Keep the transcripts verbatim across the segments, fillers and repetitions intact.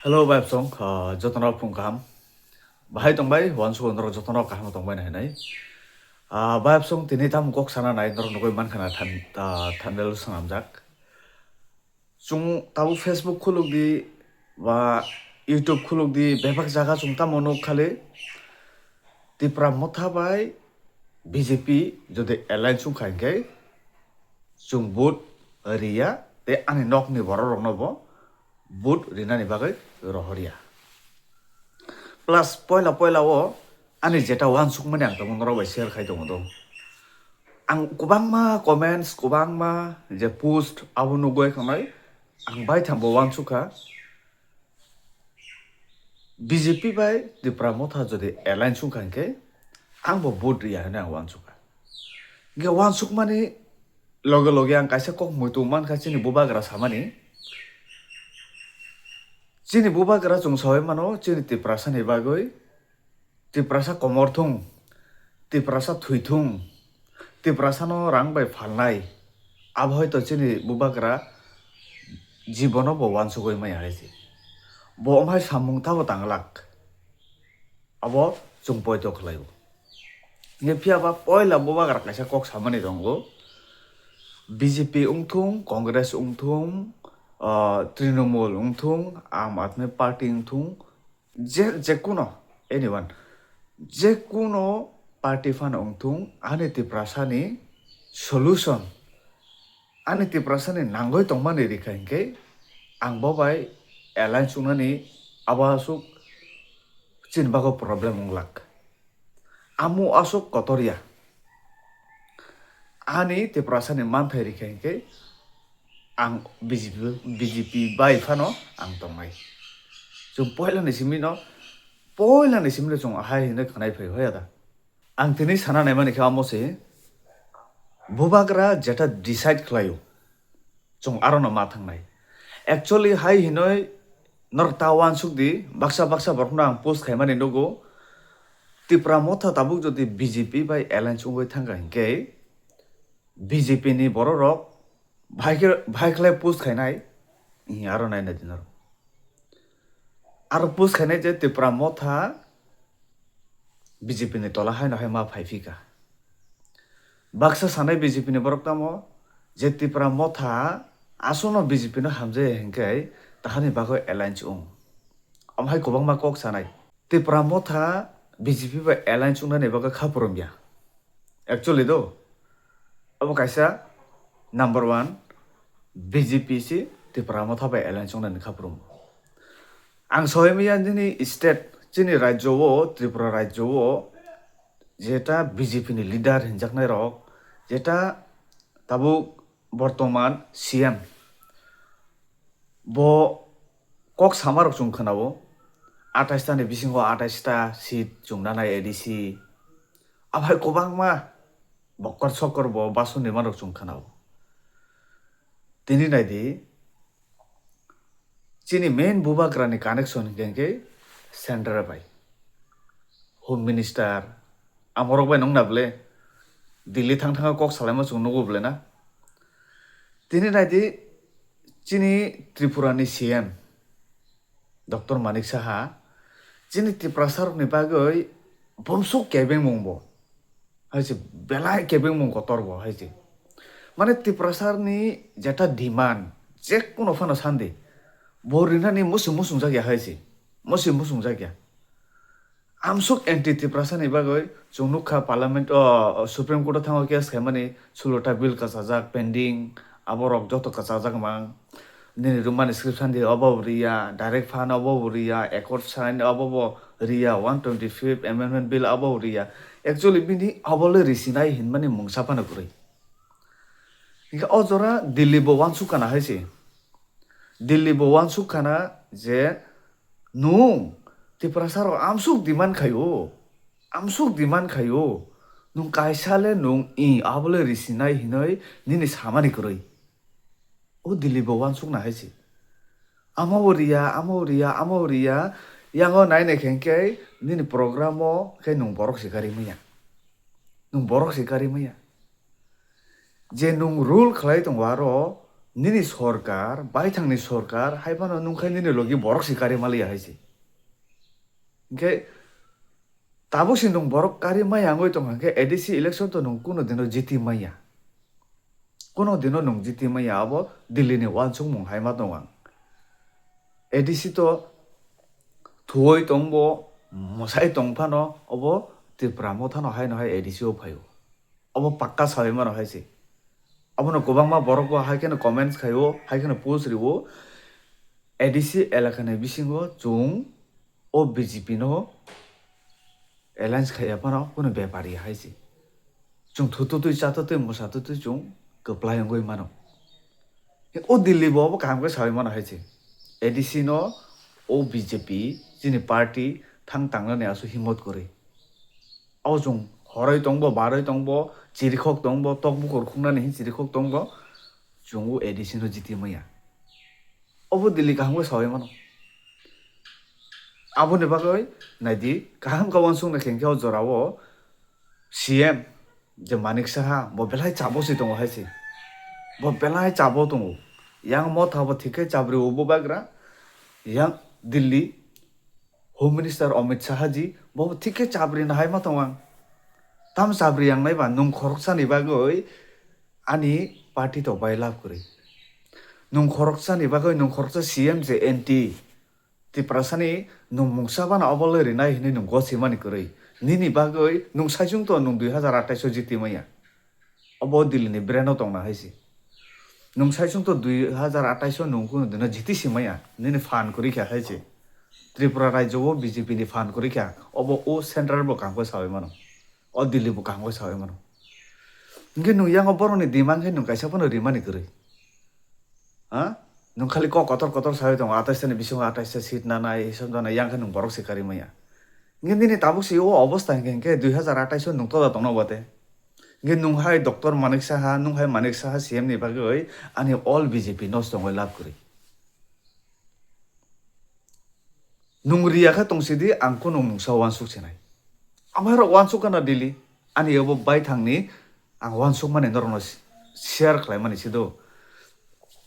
Hello, bai bosong, ah, jotono phung kaham. Bahai tongbai, uansukgo norok jotono kaham tongbai nai hinwi. Ah, bai bosong tini tamo kok sana nai norok nugui mankha na tham-, ah, thumbnail swnamjak. Chwng tabuk Facebook khuluk di ba YouTube khuluk di, bebak jaga chwng tamo nuk khali Tipra Motha bai B J P jodi alliance wngkha hinkhe chwng vote riya tei ani nokni borok rokno bo vote rinani bagwi rohorya. Plus poila poila o ani jeta uansukmani ang tamo norok bai share khai tongo do. Ang kwbangma comments, kwbangma je post abo nugwi khanai ang baithang bo uansukha. B J P bai Tipra Motha jodi alliance wngkha hinkhe ang bo vote riya hinwi ang uansukha. Hinkhe uansukmani loge loge ang kaisa kok muitu mankha chini bubagra samani. Chini bubagra chwng saui mano chini Tiprasani bagwi. Tiprasa komor thung, Tiprasa thwi thung, Tiprasano rang bai phalnai, abo hai to chini bubagra jibono bo uansugui maya hai se. Bo omhai samung tabo tanglak. Abo chwng poito khlaio. Hinkhe phiya ba poila bubagra kaisa kok samani tongo. B J P wngthung, Congress wngthung, ah, Trinamool wngthung, Aam Aadmi Party wngthung, je, jekuno, anyone, jekuno party phano wngthung, ani Tiprasani solution, ani Tiprasani nangoi tongmani rikha hinkhe, ang bo bai alliance wngnani abo aswk chini bagwi problem wnglak. Amo aswk kotor ya. Ani Tiprasani manthai rikha hinkhe ang B J P, B J P bai phano ang tongnai. Chwng poilani simino, poilani simino chwng ahai hinwi khnai phai hoya da. Ang tini sana naimani khe amo se, bubagra jeta decide khlaio, chwng arono ma thangnai. Actually hai hinoi norok ta uansuk di, baksa baksa borokno ang post khaimani nugo. Tipra Motha tabuk jodi B J P bai alliance wngwi thangkha hinkhe, B J P ni borok rok bhai khe, bhai khlai post khainai, ih, aro naina di norok. Aro post khainai je Tipra Motha B J P ni tola haino hai ma phai phika. Baksa sanai B J P ni borok tamo je Tipra Motha aswkno B J P no hamjaya hinkhe tahani bagwi alliance wng. Omo hai kwbangma kok sanai. Tipra Motha B J P bai alliance wngnani bagwi kha phurumya. Actually do, abo kaisa number one B J P si Tipra Motha bai alliance wngnani kha phurumya. Ang soi maya nini state, chini rajyo o, Tripura rajyo o, jeta B J P ni leader hinjaknai rok, jeta tabuk bortoman C M, bo kok sama rok chwng khwnao, atais ta ni bisingo atais ta seat chwng nanai A D C, aphai kwbangma bokkor sokkor bo basuni manok chwng khwnao. Tini naidi, chini main bubagrani connection hinkhe hinkhe central bai, Home Minister, amorok bai nongna ble Delhi thang thang kok salaima chwng nugo ble na. Tini naidi, chini Tripura ni C M Doctor Manik Saha chini Tiprasa rokni bagwi bomsuk kebengmung bo hai se, belai kebengmung kotor bo hai se. Mane Tiprasa ni jeta demand, je kuno phano sandi, bo rinani musi musung jakya hai se, musi musung jakya. Amsuk anti Tiprasa ni bagwi chwng nukha parliament o, o, Supreme Court o thango case khaimani sulota bill kasajak pending, aborok joto kasajak mang. Nini rwmani script sandi obo bo riya, direct fund obo bo riya, accord sign obo bo riya, one twenty-fifth amendment bill obo bo riya. Actually bini obo le risinai hinmani mungsa phano kwrwi. Hinkhe o jora Delhi bo uansuk kana hai se. Delhi bo uansuk khana je nwng Tiprasa rok amsuk demand khaio, amsuk demand khaio, nwng kaisa le nwng i abo le risinai hinoi nini samani kwrwi. O Delhi bo uansuk na hai se. Amo bo riya, amo bo riya, amo bo riya, yango nai nai khe hinkhe nini program o khe nwng borok se kari manya. Nwng borok se kari manya. Je nwng rule khlai tongo aro, Nini sorkar, baithangni sorkar, hai phano nwng khai nini logi borok se kari maliya hai se. Hinkhe tabuk se nwng borok kari maya wngwi tongkha hinkhe A D C election to nwng kuno dino jiti maya. Kuno dino nwng jiti maya, abo Delhi ni uansukmung hai ma tongo ang. A D C to thuoi tongbo, mwsai tong phano obo Tipra Motha no hai no hai A D C o phaio. Obo pakka sawi mano hai se. Abono kwbangma borok bo hai kheno comments khaio, hai kheno post rio. A D C elaka ni bisingo chwng o B J P no alliance khaiya phano kuno bepari hai se. Chwng thututwi chatutwi mwsatutwi chwng kwplai wngwi mano. O Delhi bo obo kaham khe sawi mano hai se. A D C no o B J P chini party thang tangnani aswk himot kwrwi. Abo chwng horoi tongbo, baroi tongbo, chirikhok tongbo, tok bukur khungnani hin chirikhok tongbo, chwng o A D C no jiti maya. Obo Delhi kaham khe sawi mano. Aboni bagwi naidi, kaham khe uansukna khe hinkhe o jorao C M je Manik Saha bo belai chabo se tongo hai se. Bo belai chabo tongo. Yang Motha bo thik khe chabri o bubagra. Yang Delhi Home Minister Amit Shah ji bo thik khe chabri na hai ma tongo ang. Tam chabri yang nai ba nwng khoroksani bagwi ani party to bai lab kwrwi. Nwng khoroksani bagwi nwng khoroksa C M je anti Tiprasani nwng mungsa bana obo le rinai hinwi nwng gosimani kwrwi. Nini bagwi nwng saichung to nwng dui hazar atais o jiti maya. Obo Delhi ni brain o tongna hai se. Nwng saichung to dui hazar atais o nwng kunu dino jiti si maya. Nini phan kwrwi kha hai se. Tripura rajyo o B J P ni phan kwrwi kha. Obo o central bo kaham khe sawi mano. O Delhi bo kaham khe sawi mano. Hinkhe nwng yang o borok ni demand khe nwng kaisa phano rimani kwrwi. Ha? Nwng khali kok kotor kotor sawi tongo, atais ta ni bisingo atais ta seat nanai, hisab nanai, yang khe nwng borok se kari maya. Hinkhe nini tabuk se o obostha hinkhe, hinkhe dui hazar atais o nwng tola tongna bate. Hinkhe nwng hai Doctor Manik Saha, nwng hai Manik Saha C M ni bagwi ani all B J P nosto wngwi lab kwrwi. Nwng riya khe tong sidi, ang kunu mungsa uansuk sinai. Amai rok uansuk kana daily. Ani abo baithangni ang uansuk mani norokno share khlai mani sido.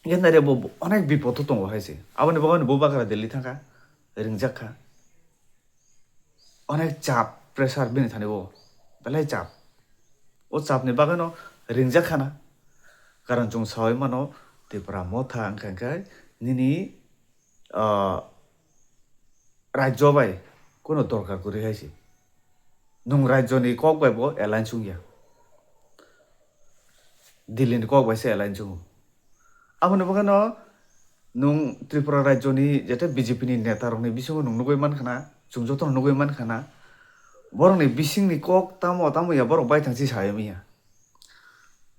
Hinkhe nai bo onek bipod o tongo hai se. Aboni bagwi ani bubagra Delhi thangkha, ringjak kha. Onek chap, pressure bini thani bo. Belai chap. O chap ni bagwi no ringjak khana. Karon chwng sawi mano Tipra Motha wngkha khe nini ah, rajyo bai kunu dorkar kwrwi hai se. Nwng rajyo ni kok bai bo alliance wngya. Delhi ni kok bai se alliance wngo. Aboni bagwi no nwng Tripura rajyo ni jete B J P ni neta rok ni bisingo nwng nugwi mankha na, chwng joto no nugwi mankha na. Borok ni bising ni kok tamo tamo ya borok baithang si sai manya.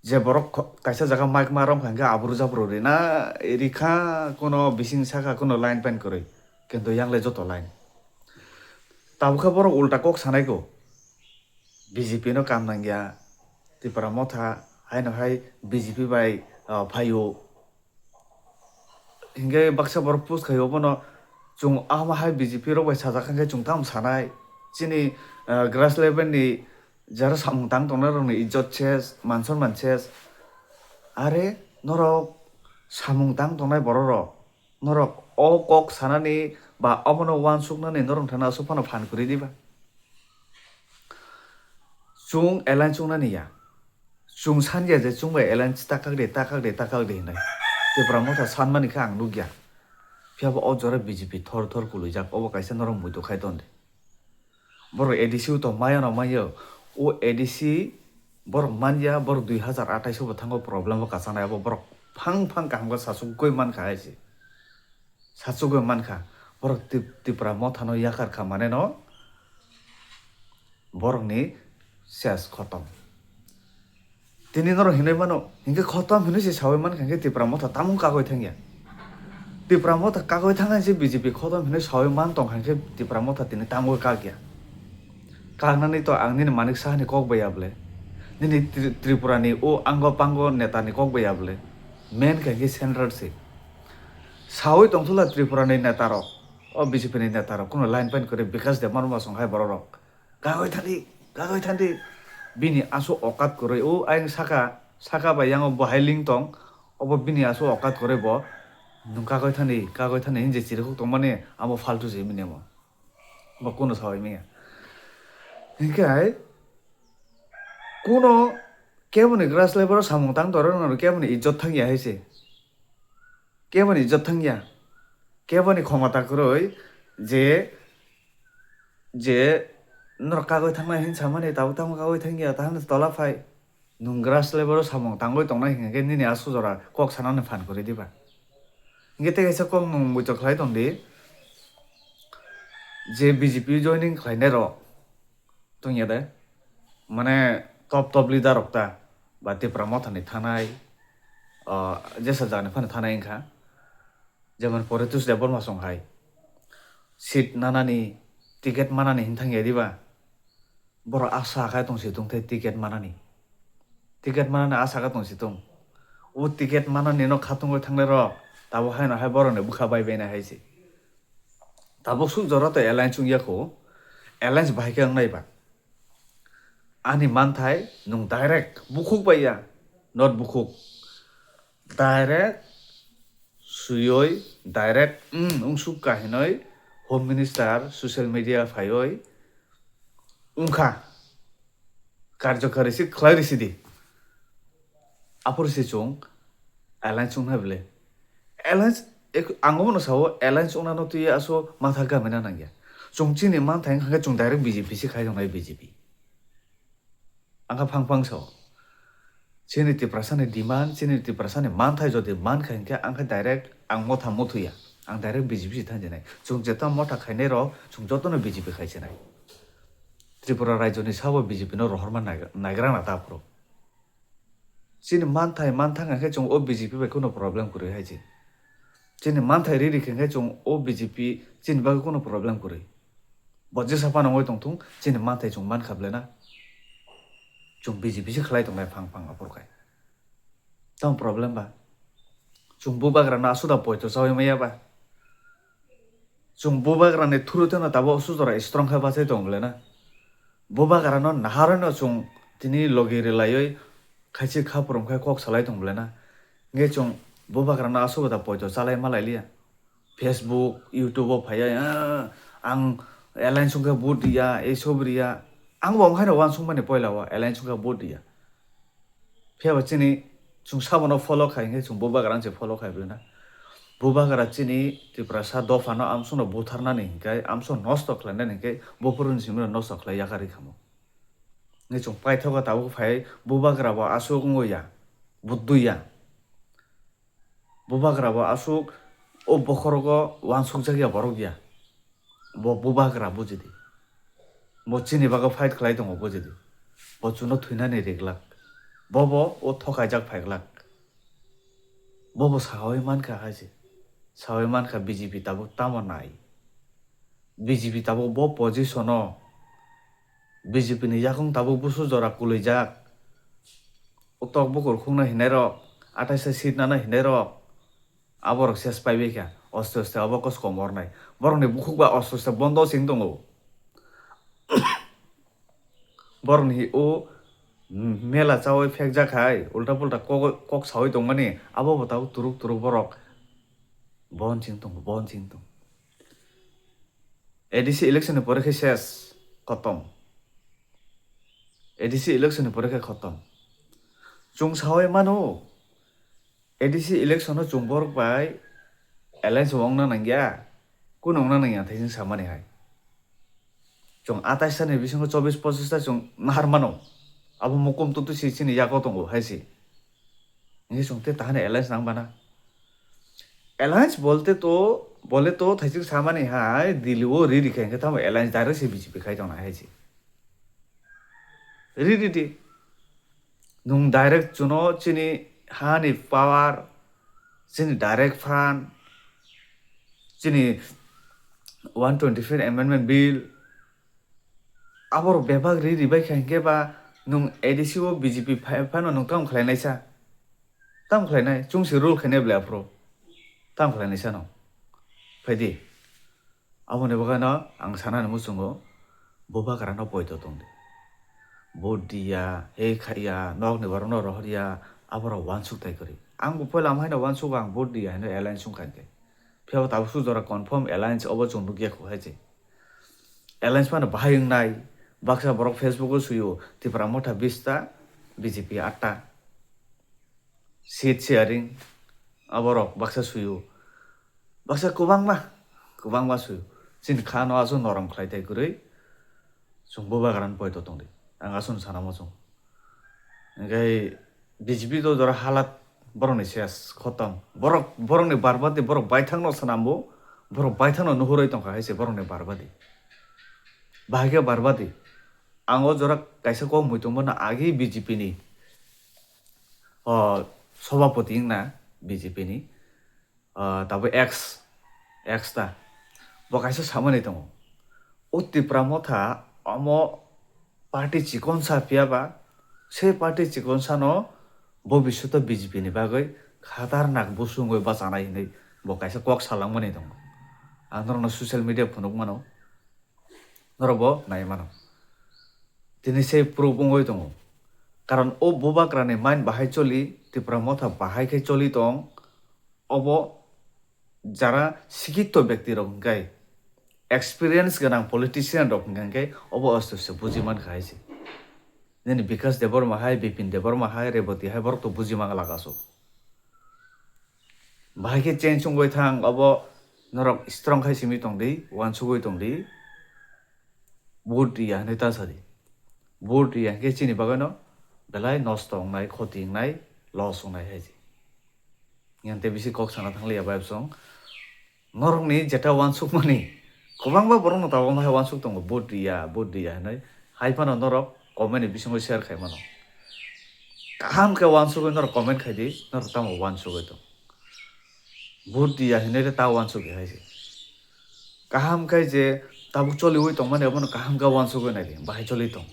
Je borok kho-, kaisa jaga mic ma rom kha hinkhe abru jabru rina rikha, kuno bising saka kuno line pen kwrwi, kintu yang le joto line. Tabukhe borok ulta kok sanai ko, B J P no kam nangya, Tipra Motha haino hai B J P bai, ah, phaio. Hinkhe baksa borok post khaio bono, chwng ahma hai B J P rok bai sajak hinkhe chwng tamo sanai? Chini, ah, grass level ni jara samung tang tongnai rok ni ijjot ses, man sonman ses. Are norok samung tang tongnai borok rok, norok o kok sanani ba omono uansuknani norok thana aswk phano phan kwrwi diba? Chwng alliance wngnani ya. Chwng sanya je chwng bai alliance takak de, takak de, takak de hinai. Tipra Motha sanmani khe ang nukya. Phiya bo o jora B J P thor thor kuluijak, obo kaisa norok muitu khai ton de. Borok A D C o to maya no maya. O A D C borok manya, borok dui hazar atais o bo thango problem o kachanai, abo borok phang phang kaham khe sachugwi mankha hai se. Sachugwi mankha. Borok Tip-, Tipra Motha no yakar kha mane no. Borokni ses khotom. Tini norok hinwi mano, hinkhe khotom hinwi se sawi mankha hinkhe Tipra Motha tamung kagwi thangya. Tipra Motha kagwi thangkha se B J P khotom hinwi sawi man tongkha hinkhe Tipra Motha tini tamung kakya. Kaknani to ang nini Manik Sahani kok bai ya bwle. Nini Tri-, Tripura ni o ango pango neta ni kok bai ya bwle. Main khe hinkhe central se. Sawi tongthula Tripura ni neta rok. O B J P ni neta rok kuno line pen kwrwi Bikash Debbarma song hai borok rok. Kagwi thandi, kagwi thandi. Bini aswk okat kwrwi. O ayang saka, saka bai yango bo hai ling tong. Obo bini aswk okat kwrwi bo nwng kagoi thani, kagoi thani hinwi chirikhok tongmani amo faltu se mini amo. Bo kuno sawi manya. Hinkhe hai kuno keboni grass level o samung tang toro no keboni ijjot thangya hai se. Keboni ijjot thangya. Keboni khomota kwrwi je, je norok kagoi thangnai hin samani tabuk tamo kagoi thangya ta hwnwi tola phai. Nwng grass level o samung tangwi tongnai hinkhe nini aswk jora kok sanani phan kwrwi diba? Hinkhe tei kaisa kok nwng muitok khlai tongdi, je B J P joining khlainai rok tongya de, mane top top leader rok ta ba Tipra Mothani thanai, o, jesa jagani phano thanai wngkha, jemon Poritosh Debbarma song hai seat nanani, ticket manani hin thangya diba? Borok asa khe tong si tong tei ticket manani. Ticket manani asa khe tong si tong. O ticket manani no khatungwi thangnai rok tabuk haino hai borok ni bwkha bai bai nai hai se. Tabuk suk jora to alliance wng ya kho. Alliance bahai khe wng nai ba. Ani manthai nwng direct bukhuk bai ya. Not bukhuk. Direct suyoi direct, mm, wngsuk ka hinoi Home Minister social media phaioi wngkha, karjokari se khlai risi di. Aphuru se chwng alliance wngna bwle. Alliance, ek-, ang obono sao, alliance wngna no twi aso matha gamina nangya. Chwng chini manthai wngkha khe chwng direct B J P se khai tongnai, B J P. Ang kha phang phang sao. Chini Tiprasani demand, chini Tiprasani manthai jodi mankha hinkhe ang khe direct ang motha mothuya. Ang direct B J P se thanjinai. Chwng jeta motha khainai rok, chwng jotono B J P khaisinai. Tripura rajyoni sabo B J P no rohorma naigra-, naigrana ta phuru. Chini manthai manthang khe chwng o B J P bai kuno problem kwrwi hai se. Chini manthai riri khe chwng o B J P chini bagwi kuno problem kwrwi. Bo jesa phano wngwi tongthung, chini manthai chwng mankha bwle na? Chwng B J P se khlai tongnai phang phang aphuru khai. Tamo problem ba? Chwng bubagra no asuda poito chawi maya ba? Chwng bubagra ni through teno tabuk sujora strong khe bachai tongo bwle na? Bubagra no naharwi no chwng tini logi rwlaiwi khachi kha phwrwng khai kok salai tongo bwle na? Hinkhe chwng bubagra no asuda poito chalai malai liya. Facebook, YouTube o phaiya, "Ah, ang alliance wngkhe vote riya, ei sob riya." Ang bo wngkhaino uansukmani poila o alliance wngkhe vote riya. Phiya ba chini chwng sabono follow khai hinkhe chwng bubagra se follow khai bwle na. Bubagra chini Tiprasa dophano amsongno butharnani hinkhe, amsong nosto khlainani hinkhe, buphuruni simi nosto khlai yakarwi khamo. Hinkhe chwng paithago tabuk phai bubagra bo aswk wngwi ya, budui ya. Bubagra bo aswk o bokhorogo uansukjakya borok ya. Bo bubagra bujidi. Bo chini bagwi fight khlai tongo bujidi. Bo chwngno thwinani riglak. Bobo o thokaijak phaiglak. Bobo sawi mankha hai se. Sawi mankha B J P tabuk tamo nai. B J P tabuk bo position o. B J P ni yakung tabuk busu jora kulijak. Utok bukur khungna hinai rok, atais ta seat nana hinai rok. Aborok ses paibai kha, aste aste abo kos kom ornai. Borokni bukhuk ba aste aste bondo sing tongo. Borokni o mela chawi phekjak hai, ulta pulta kok, kok sawi tongmani, abo bo tabuk turuk turuk borok bon sing tongo, bon sing tongo. A D C election ni pore khe ses, kotom. A D C election ni pore khe kotom. Chwng sawi mano, A D C election o chwng borok bai alliance bo wngna nangya, kunu wngna nangya thai chwng samani hai. Chwng atais ta ni bisingo chobis pochis ta chwng nahar mano. Abo mukum tutu si chini yago tongo hai si. Hinkhe chwng tei tahani alliance nang bana. Alliance bolte to, bole to thai chwng samani hai, Delhi o ri ri khe hinkhe tamo alliance direct se B J P khai tongna hai si. Ri ri di. Nwng direct chuno chini hani power, chini direct fund, chini one twenty-fifth Amendment Bill, aborok bebak ri ri bai kha hinkhe ba nwng A D C o B J P phai phano nwng tamo khlai naisa? Tamo khlai nai? Chwng se rule khainai bwle aphuru. Tamo khlai naisa no? Phai di. Aboni bagwi no ang sanani muchungo, bubagra no poito tong di. Vote di ya, hei khai ya, nok ni borok no rohor ya, aborok uansuk tai kwrwi. Ang bo poila am haino uansugo ang vote riya hino alliance wngkha hinkhe. Phiya bo tabuk suk jora confirm alliance obo chwng nukya kho hai se. Alliance phano bahai wngnai, baksa borok Facebook o suyo, Tipra Motha bista, B J P atta. Seat sharing, aborok baksa suyo. Baksa kwbangma, kwbangma suyo. Chini kha no aswk norom khlai tai kwrwi, chwng bubagrani poito tongdi. Ang aswk sana muchung. Hinkhe B J P do jora halat borokni ses khotom. Borok, borokni barbadi, borok baithangno swnambo, borok baithangno nuhurwi tongkha hai se borokni barbadi. Bahai khe barbadi. Ang o jora kaisa kok muitung bono agi B J P ni, o, sobhapoti wngna B J P ni, o, tabuk ex, ex ta. Bo kaisa samani tongo. O Tipra Motha omo party chikonsa phiya ba, se party chikonsano bobishoto B J P ni bagwi khatarnak busu wngwi bachanai hinwi bo kaisa kok salangmani tongo. Ang norokno social media phunuk mano, norok bo nai mano. Tini se proof wngwi tongo. Karon o bubagrani mind bahai choli, Tipra Motha bahai khe choli tong, obo jara sikito bekti rok hwnkhe, experience gwnang politician rok hwnkhe obo aste aste buji mankha hai se. Nini Bikash Debbarma hai, Bipin Debbarma hai, Reboti hai borok to buji mangla kaso. Bahai khe change wngwi thang, obo norok strong khai simi tongdi, uansugwi tongdi. Vote riya hinwi ta sadi. Vote riya hinkhe chini bagwino belai nosto wngnai, khoti wngnai, loss wngnai hai se. Yang tei bisi kok sana thangliya bai bwsong. Norokni jeta uansukmani kwbangma borokno tabuk hai uansuk tongo, vote riya, vote riya hinwi. Hai phano norok comment ni bisingo share khai mano. Kaham khe uansugwi norok comment khai di, norok tamo uansugwi tong. Vote riya hinwi ta uansugwi hai se. Kaham khe je tabuk choliwi tongmani abono kaham khe uansugwi nai di, bahai choli tong.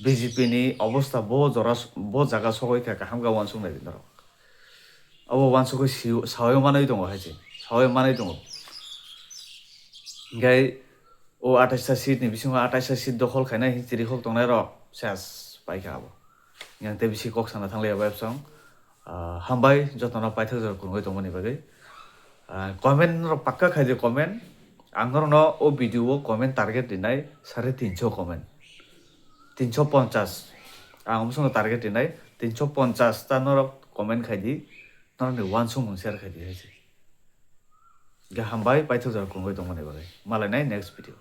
B J P ni obostha bo jora, bo jaga sogwi khe kaham khe uansuk nai di norok. Abo uansugwi si-, sawi manwi tongo hai se, sawi manwi tongo. Hinkhe o atais ta seat ni bisingo atais ta seat dokhol khainai history khok tongnai rok ses paikha abo. Yang tei bisi kok sana thangliya bai bwsong. Ah, hambai jotono paithak jora kwrwngwi tongmani bagwi. Ah, comment rok pakka khai di comment. Ang norokno o video o comment target rinai sare tinso comment. Tinso ponchas. Ang bwswngno target rinai tinso ponchas ta norok comment khai di. Norokni uansukmung share khai di hai se. Ga hambai paithak jora kwrwngwi tongmani bagwi. Malainai next video.